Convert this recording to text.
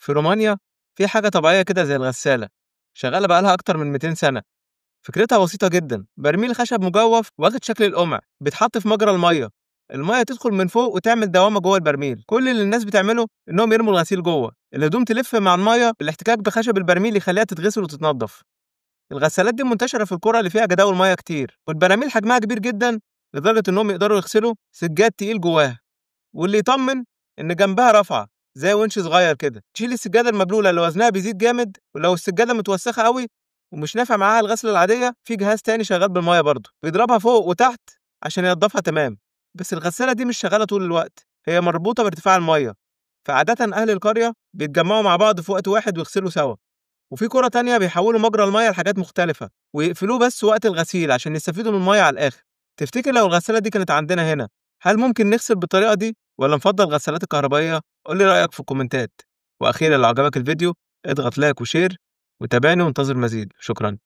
في رومانيا في حاجة طبيعية كده زي الغسالة، شغالة بقى لها أكتر من 200 سنة. فكرتها بسيطة جدًا، برميل خشب مجوف واخد شكل القمع، بيتحط في مجرى المَيّة، المَيّة تدخل من فوق وتعمل دوامة جوه البرميل. كل اللي الناس بتعمله إنهم يرموا الغسيل جوه، الهدوم تلف مع المَيّة، الاحتكاك بخشب البرميل يخليها تتغسل وتتنضف. الغسالات دي منتشرة في القرى اللي فيها جداول مَيّة كتير، والبراميل حجمها كبير جدًا لدرجة إنهم يقدروا يغسلوا سجاد تقيل جواها. واللي يطمن إن جنبها رافعة زي ونش صغير كده، تشيل السجادة المبلولة اللي وزنها بيزيد جامد، ولو السجادة متوسخة أوي ومش نافع معاها الغسلة العادية، في جهاز تاني شغال بالمَيّة برضه، بيضربها فوق وتحت عشان ينضفها تمام. بس الغسالة دي مش شغالة طول الوقت، هي مربوطة بارتفاع المَيّة، فعادةً أهل القرية بيتجمعوا مع بعض في وقت واحد ويغسلوا سوا. وفي قرى تانية بيحولوا مجرى المَيّة لحاجات مختلفة، ويقفلوه بس وقت الغسيل عشان يستفيدوا من المَيّة على الآخر. تفتكر لو الغسالة دي كانت عندنا هنا، هل ممكن نغسل بالطريقة دي والّا نفضّل الغسالات الكهربائية؟ قُل لي رأيك في الكومنتات. وأخيرًا لو عجبك الفيديو اضغط like و share وتابعني وانتظر المزيد. شكرًا.